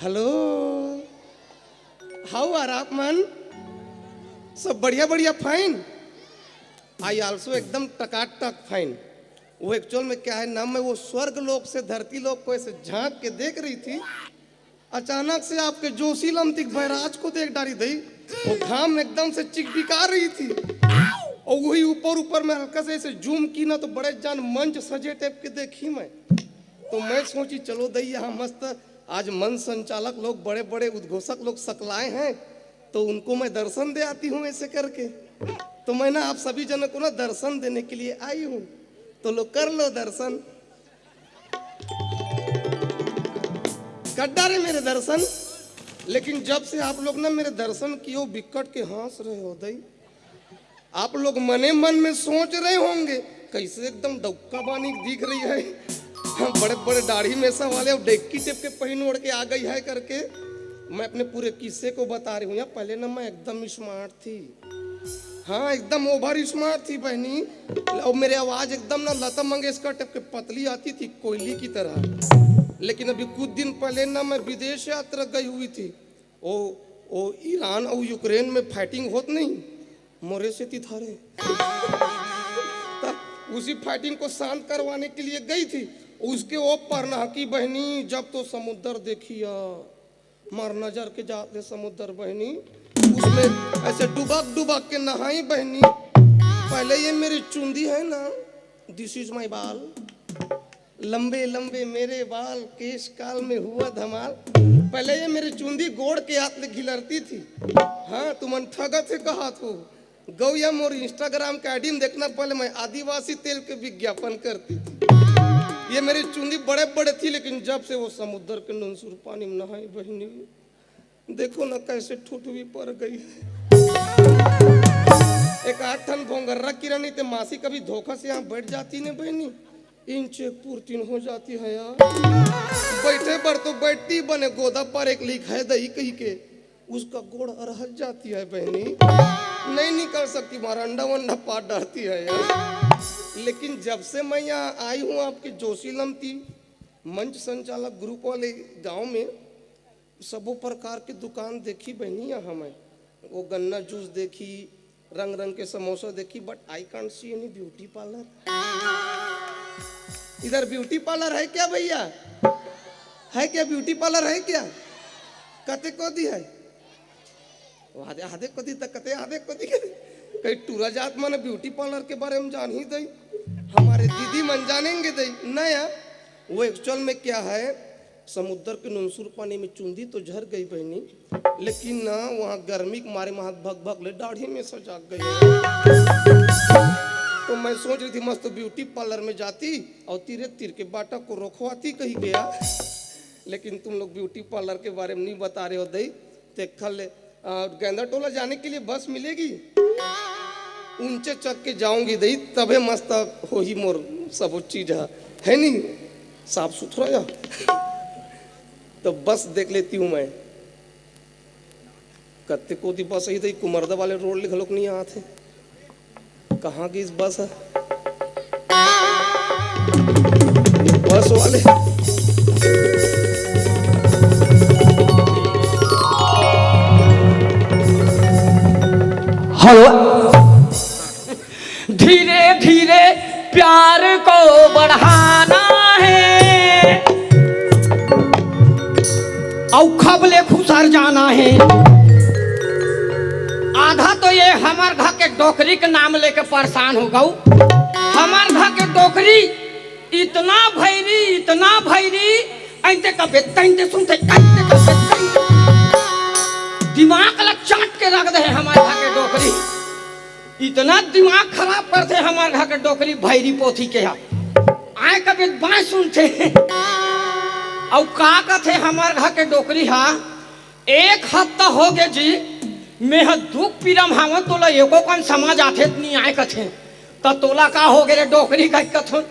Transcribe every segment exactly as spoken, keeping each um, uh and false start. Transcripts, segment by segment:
Hello, how are आप मन? सब बढ़िया बढ़िया, fine? I also एकदम टकाटक fine। वो एक्चुअल में क्या है ना, मैं वो स्वर्ग लोक से धरती लोक को ऐसे झांक के देख रही थी, अचानक से आपके जोशीलम तिक बैराज को देख डारी दई। वो घाम एकदम से चिकबिका रही थी, और वही ऊपर ऊपर में हल्का से ऐसे जूम की ना, तो बड़े जान मंच सजे टाइप के देखी मैं। तो मैं सोची, चलो दई, यहाँ मस्त आज मंच संचालक लोग, बड़े बड़े उद्घोषक लोग सकलाए हैं, तो उनको मैं दर्शन दे आती हूँ ऐसे करके। तो मैं ना आप सभी जनों को ना दर्शन देने के लिए आई हूँ, तो लो, कर लो दर्शन। कर डारे मेरे दर्शन। लेकिन जब से आप लोग ना मेरे दर्शन किए हो, बिकट के हंस रहे हो दई। आप लोग मने मन में सोच रहे होंगे, कैसे एकदम डौका बानी दिख रही है, हाँ, बड़े बड़े दाढ़ी मेसा वाले और डेक्की टेप के पहिन ओढ़ के आ गई है करके। मैं अपने पूरे किस्से को बता रही हूँ यार। पहले ना मैं एकदम स्मार्ट थी, हाँ, एकदम ओवर स्मार्ट थी बहनी। और मेरे आवाज एकदम ना लता मंगेशकर टाइप के पतली आती थी, कोयली की तरह। लेकिन अभी कुछ दिन पहले ना मैं विदेश यात्रा गई हुई थी। ओ, ओ ईरान और यूक्रेन में फाइटिंग होत नहीं, मोरे से तिथारे। त उसी फाइटिंग को शांत करवाने के लिए गई थी। उसके ओ परनाकी बहनी, जब तो समुद्र देखिया, मार नजर के जाते समुद्र बहनी, उसमें ऐसे डुबक डुबक के नहाई बहनी। पहले ये मेरी चुंदी है ना, this is my बाल, लंबे लंबे मेरे बाल, केश काल में हुआ धमाल। पहले ये मेरी चुंदी गोड़ के हाथ में घिलरती थी। हाँ, तुमन ठगत है कहा तो गौया मोर Instagram के आईडी में देखना, पहले मैं आदिवासी तेल के विज्ञापन करती थी। ये मेरी चुंदी बड़े बड़े थी, लेकिन जब से वो समुद्र के ननसुर पानी में नहाई बहनी, देखो ना कैसे ठुठवी पर गई है। एक आठ ठन भोंगर्रा किरानी ते मासी कभी धोखा से यहाँ बैठ जाती ने बहनी, इंच एक पुरतीन हो जाती है यार। बैठे बर तो बैठती बने गोदा पर एक लिख है दई कही के, उसका गोड़ अरहल जाती है बहनी, नहीं निकल सकती, मारा अंडा वंडा पार डालती है यार। लेकिन जब से मैं यहाँ आई हूँ आपके जोशीलम ती मंच संचालक ग्रुप वाले गांव में, सबो प्रकार के दुकान देखी बहनी यहाँ मैं, वो गन्ना जूस देखी, रंग रंग के समोसा देखी, but I can't see any beauty parlour। इधर ब्यूटी पार्लर है क्या भैया? है क्या, ब्यूटी पार्लर है क्या? कते कोती है? वो आधे आधे कोती तक कते आधे कोती। कहीं टूरा जात मन ब्यूटी पार्लर के बारे में जान ही दई, हमारे दीदी मन जानेंगे दई। नया वो एक्चुअल में क्या है, समुद्र के नुनसुर पानी में चुंदी तो झर गई बहनी, लेकिन ना वहाँ गर्मी के मारे में हाथ भक भक ले दाढ़ी में सजाग गई। तो मैं सोच रही थी मस्त ब्यूटी पार्लर में जाती और तीरे तीर के बाटा को रोकवाती कही गया। लेकिन तुम लोग ब्यूटी पार्लर के बारे में नहीं बता रहे हो दई। ते खल आ, गेंदा टोला जाने के लिए बस मिलेगी? ऊंचे चक के जाऊंगी दई, तबे मस्त होही मोर सबो चीज ह, है नी? साफ सुथरा या। तो बस देख लेती हूँ मैं। कत्ते कोती बस ही दई, कुमरदा वाले रोड ले घलोक नहीं आत है। कहाँ गिस बस ह? बस वाले। हेलो। धीरे धीरे प्यार को बढ़ाना है। अउ खब ले खुसर जाना हे। आधा तो ये हमर घर के डोकरी के नाम लेके परेशान हो गऊ। हमर घर के डोकरी इतना भैरी, इतना भैरी, ऐंते कबे तैंते सुनते, तैंते कबे तैंते। दिमाग ला चाट के रख दे हमर घर के डोकरी। इतना दिमाग खराब करथे हमर घर के डोकरी भैरी पोथी के हा। आए कबे बाय सुनथे। अउ का कथे हमर घर के डोकरी हा, एक हफ्ता हो गे जी, मैं ह दुख पीरा म हावं, तोला एको कन समझ आथे त नी आए कथे। त तोला का हो गे रे डोकरी कहि कथों,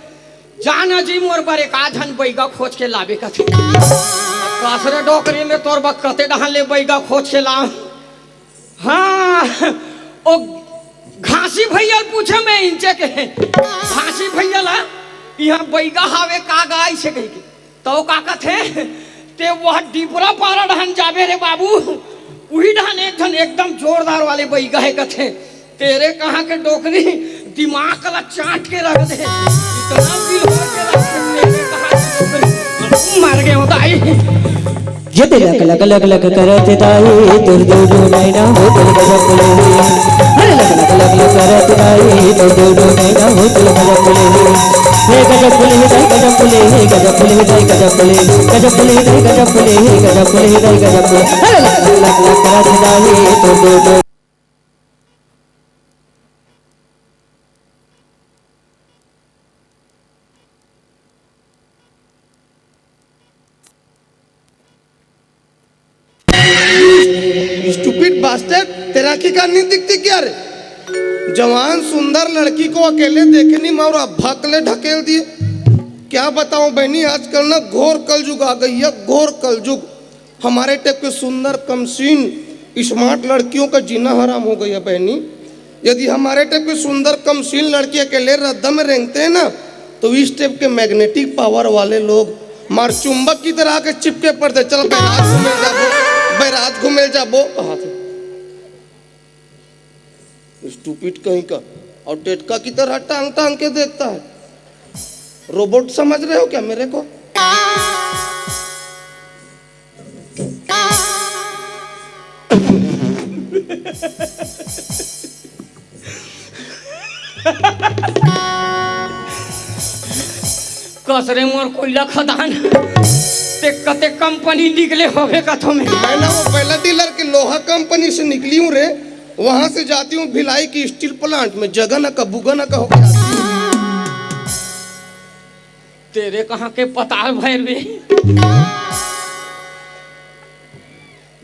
जा न जी मोर बर एक आध झन बैगा खोज के लाबे कथे। कस रे डोकरी, मैं तोर बर कते डहान ले बैगा खोज के लावं। हाँ, ओ घासी भैया ल पूछे मैं इंचे के। घासी भैया ला, इहाँ बैगा हावे का गाय से कहि के। त ओ का कथे, ते वह डिपरा पारा डहन जाबे रे बाबू, उही डहन एक ठन एकदम जोरदार वाले बइगा हे कथे। तेरे कहाँ के डोकरी दिमाग ला चाट के रख दे। इतना दिल हो के रख दे, तेरे कहाँ के डोकरी। मर गए हो दाई। ये ते लक लक लक लक करत दाई, तोर दू दू नैना हो गल गजब फुले। अरे लक लक लक लक करत दाई, तोर दू दू नैना हो गल गजब फुले। हे गजब फुले, हे दाई गजब फुले, हे गजब फुले, हे दाई गजब फुले, गजब फुले, हे दाई गजब फुले, हे गजब फुले, हे दाई गजब फुले। अरे लक लक लक लक करत दाई, तोर दू दू Stupid bastard, तेरा आँखी का नहीं दिखती क्या रे? जवान सुंदर लड़की को अकेले देखे नहीं, मैं और भक ले ढकेल दिए। क्या बताऊं बहनी, आजकल ना घोर कलयुग आ गई है, घोर कलयुग। हमारे टाइप के सुंदर कमसीन स्मार्ट लड़कियों का जीना हराम हो गया बहनी। यदि हमारे टाइप के सुंदर कमसीन लड़की अकेले रद्दा में रेंगते हैं ना, तो इस टाइप के मैग्नेटिक पावर वाले लोग मार चुंबक की तरह आके चिपके पड़ते। चल बैराज घूमे जाबो, बैराज घूमे जाबो। स्टूपिड कहीं का। और टेटका की तरह टांग टांग के देखता है। रोबोट समझ रहे हो क्या मेरे को? कस रे मोर कोयला खदान, ते कते कंपनी निकले होबे कथो में। मैं ना वो पहला डीलर के लोहा कंपनी से निकली हूँ रे, वहां से जाती हूँ भिलाई की स्टील प्लांट में, जगह ना का बुगा ना का होके आती हूँ। तेरे कहाँ के पताल भैरवी,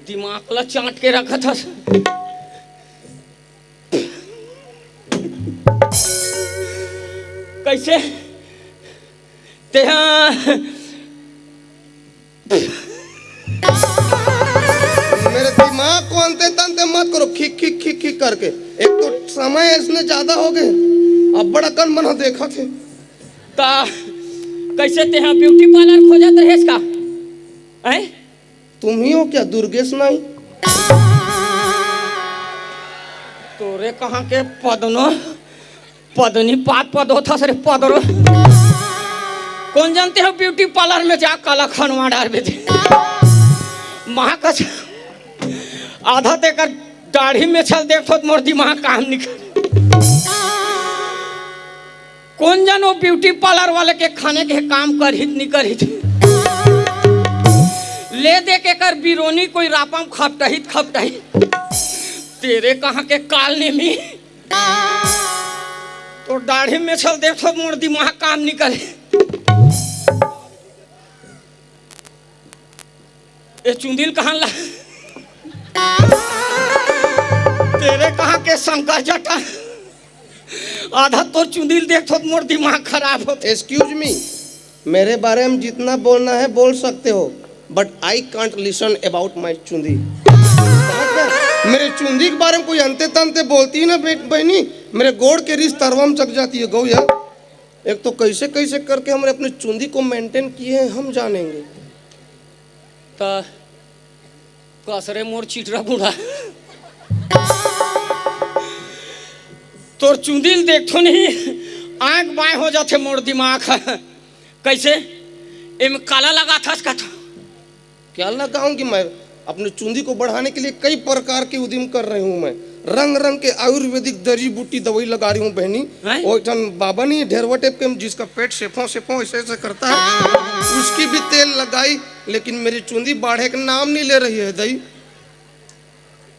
दिमाग ला चाट के रखत हस। कैसे? तेहा मेरे दिमाग को अंते तंते मत करो, खिक खिक खिक खिक करके। एक तो समय इसने ज्यादा हो गए, अब बड़ा कन मन देखा थे। ता कैसे तेहा ब्यूटी पार्लर खोजत रहेस का? हैं? तुम ही हो क्या दुर्गेश नाई? तोरे कहाँ के पदनो, पदनी पात पद होथस रे पदरो। कौन जानते हो ब्यूटी पार्लर में जा काला खनवा डार बेटे। माँ कसम, आधा तेकर दाढ़ी में छल देख तो मोर दिमाग काम निकल। कौन जानो ब्यूटी पार्लर वाले के खाने के काम करहित नहीं करहित। ले दे के कर बिरोनी कोई रापम खपटहित खपटहित। तेरे कहाँ के काल नेमी। तो दाढ़ी में छल देख तो मोर दिमाग काम नहीं करे। ए चुंदिल कहाँ ला? तेरे कहाँ के शंकर जटा? आधा तोर चुंदिल देख तो मोर दिमाग खराब होत। एक्सक्यूज मी, मेरे बारे में जितना बोलना है बोल सकते हो, but I can't listen about my चुंदी। समझ गए? मेरे चुंदी के बारे में कोई अंते तंते बोलती है ना बे-, बहनी, मेरे गोड़ के रिस तरवा में चक जाती है गौ यार। एक तो कैसे कैसे करके हमने अपने चुंदी को मेंटेन किए हैं, हम जानेंगे। त कसरे मोर चिटरा बूढ़ा, तोर चुंदी ल देखथो नहीं, आंख बाय हो जाथे मोर दिमाग ह। कैसे? एम काला लगाथस कथा? क्या लगाऊंगी मैं? अपने चुंदी को बढ़ाने के लिए कई प्रकार के उद्यम कर रही हूँ मैं। रंग रंग के आयुर्वेदिक दरी बूटी दवाई लगा रही हूँ बहनी। हैं? वो एक ठन बाबा नहीं, ढेरवा टाइप के, जिसका पेट सेफो सेफो ऐसे ऐसे करता है, उसकी भी तेल लगाई, लेकिन मेरी चुंदी बाढ़े का नाम नहीं ले रही है दई।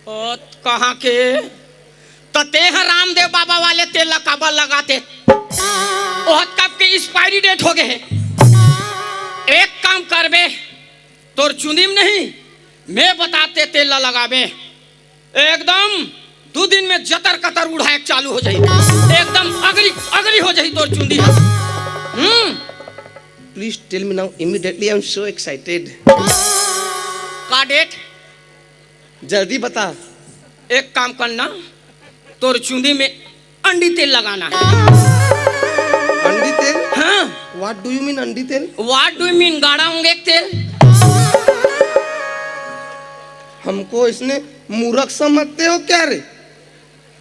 ओ, कहाँ के? त तेह रामदेव बाबा वाले तेल ला काबर लगाते? ओह कब के एक्सपायरी डेट हो गए है। एक काम करबे, तोर चुंदी में नहीं, मैं बताते तेल ला लगाबे, एकदम दू दिन में जतर कतर उड़ाए चालू हो जाई, एकदम अगली अगली हो जाई तोर चुंदी। हम्म। Please tell me now immediately, I am so excited। का डेट? जल्दी बता। एक काम करना, तोर चुंदी में अंडी तेल लगाना है। अंडी तेल? हाँ। What do you mean अंडी तेल? What do you mean गाड़ा होंगे तेल? हमको इसने मूर्ख समझते हो क्या रे?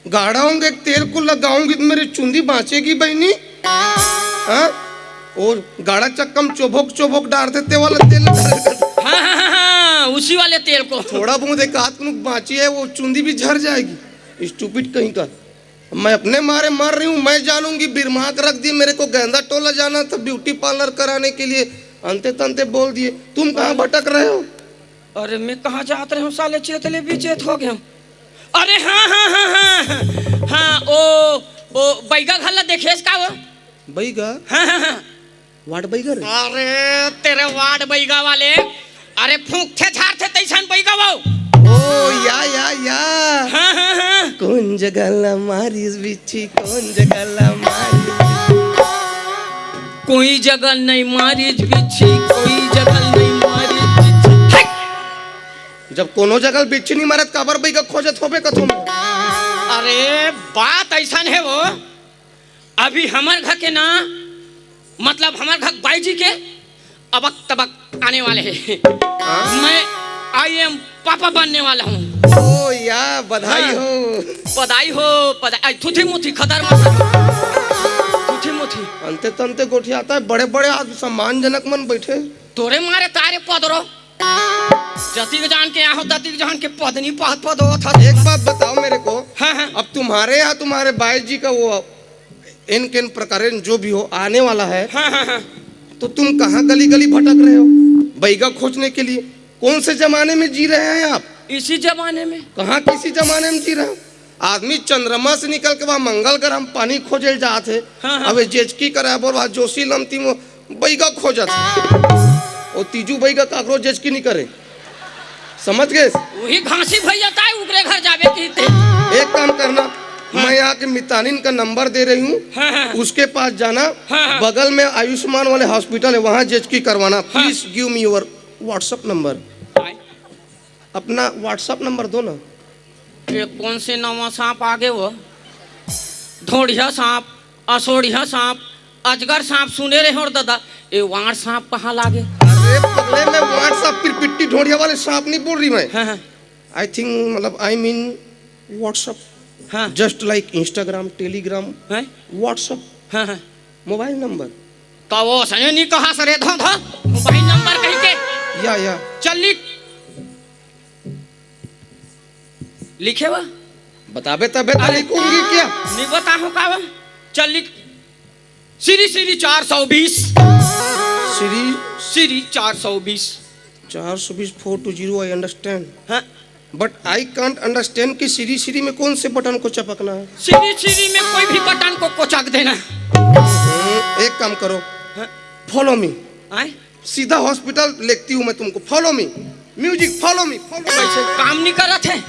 गाड़ा होंगे, तेल को लगाऊंगी तो मेरी चुंदी बांचेगी बहनी? हाँ? और गाड़ा चक्कम चोभोक चोभोक डार देते वाला तेल। हाँ हाँ हाँ हाँ, उसी वाले तेल को। थोड़ा बहुत एक आध नुक बांची है, वो चुंदी भी झर जाएगी। स्टूपिड कहीं का। मैं अपने मारे मर रही हूँ, मैं जानूंगी। बिरमाक रख दिए, मेरे को गेंदा टोला जाना था ब्यूटी पार्लर कराने के लिए, अंते तंते बोल दिए। तुम कहाँ भटक रहे हो? अरे मैं कहाँ जात रहे हूँ साले, चेतले भी चेत हो गया। अरे हाँ हाँ हाँ हाँ हाँ, ओ ओ बैगा घर ला देखेस का वो? बैगा? हाँ हाँ हाँ। वाट बैगा रे? अरे तेरे वार्ड बैगा वाले, अरे फूंकथे झारथे तैसन बैगा वो। ओ या या या। हाँ हाँ हाँ। कौन जगह ला मारिस बिच्छी, कौन जगह ला मारिस? कोई जगह नहीं मारिस बिच्छी, कोई जगह नहीं मारिस बिच्छी। जब कोनो जगह बिच्छी नहीं मारत, काबर बैगा खोजत होबे कथो में? अरे बात ऐसा है वो, अभी हमर घर के ना, मतलब हमर घर बाई जी के अबक तबक आने वाले हैं। मैं आई एम पापा बनने वाला हूँ। ओ या, बधाई हाँ। हो। पदाई हो, पदाई, थुथी मुथी खतर मत। थुथी मुथी। अंते तंते गोठियाता है, बड़े बड़े आज सम्मानजनक मन बैठे। तोरे मारे तारे पदरो, जतिक जान के यहाँ ततिक जान के पदनी पद पद होत हस। एक बात बताओ मेरे को, हाँ हाँ अब तुम्हारे यहाँ तुम्हारे बाई जी का वो इन किन प्रकार जो भी हो आने वाला है, हाँ हाँ हाँ। तो तुम कहाँ गली गली भटक रहे हो बैगा खोजने के लिए? कौन से जमाने में जी रहे हैं आप? इसी जमाने में। कहाँ किसी जमाने में जी रहे हो? आदमी चंद्रमा से निकल के वहाँ मंगल ग्रह में पानी खोजे जात है। हाँ, हाँ। अबे जेचकी करे बोल, वहाँ जोशी लमती में बैगा खोजत है। ओ तीजू बैगा काकरो जेचकी नहीं करे, समझ गए? वही घासी भैया ताई उकरे घर जावे की ते। एक काम करना, मैं यहाँ के मितानिन का नंबर दे रही हूँ, हाँ, हाँ। उसके पास जाना। हाँ, हाँ। बगल में आयुष्मान वाले हॉस्पिटल है, वहाँ जेचकी करवाना। Please give me your WhatsApp number। आए। अपना WhatsApp नंबर दो ना। ये कौन से नवा सांप आगे वो? ढोढ़िया सांप, असोढ़िया सांप, अजगर सांप सुने रहे हो दादा, ये वार सांप कहाँ लागे? अरे पगले, मैं वार सांप, पिरपिट्टी ढोढ़िया वाले सांप नहीं बोल रही मैं। हाँ हाँ आई थिंक, मतलब, आई मीन WhatsApp, हाँ just like Instagram, Telegram, हैं? WhatsApp, हाँ हाँ। Mobile number. तो वो सने नहीं कहा सरे धो धो मोबाइल नंबर कहीं के। या या चल लिख। लिखे वा? बताबे तबे तो अरे। लिखूंगी क्या? नहीं बताहूँ का वा? चल लिख। श्री श्री चार सौ बीस। श्री श्री चार सौ बीस। चार सौ बीस, four two zero, I understand, हाँ। but I can't understand कि श्री श्री में कौन से बटन को चपकना है। श्री श्री में कोई भी बटन को कोचक देना। हम्म, एक काम करो, हाँ। Follow me। आए? सीधा हॉस्पिटल लेती हूँ मैं तुमको। Follow me, music, follow me, follow me। वैसे काम नहीं करत है।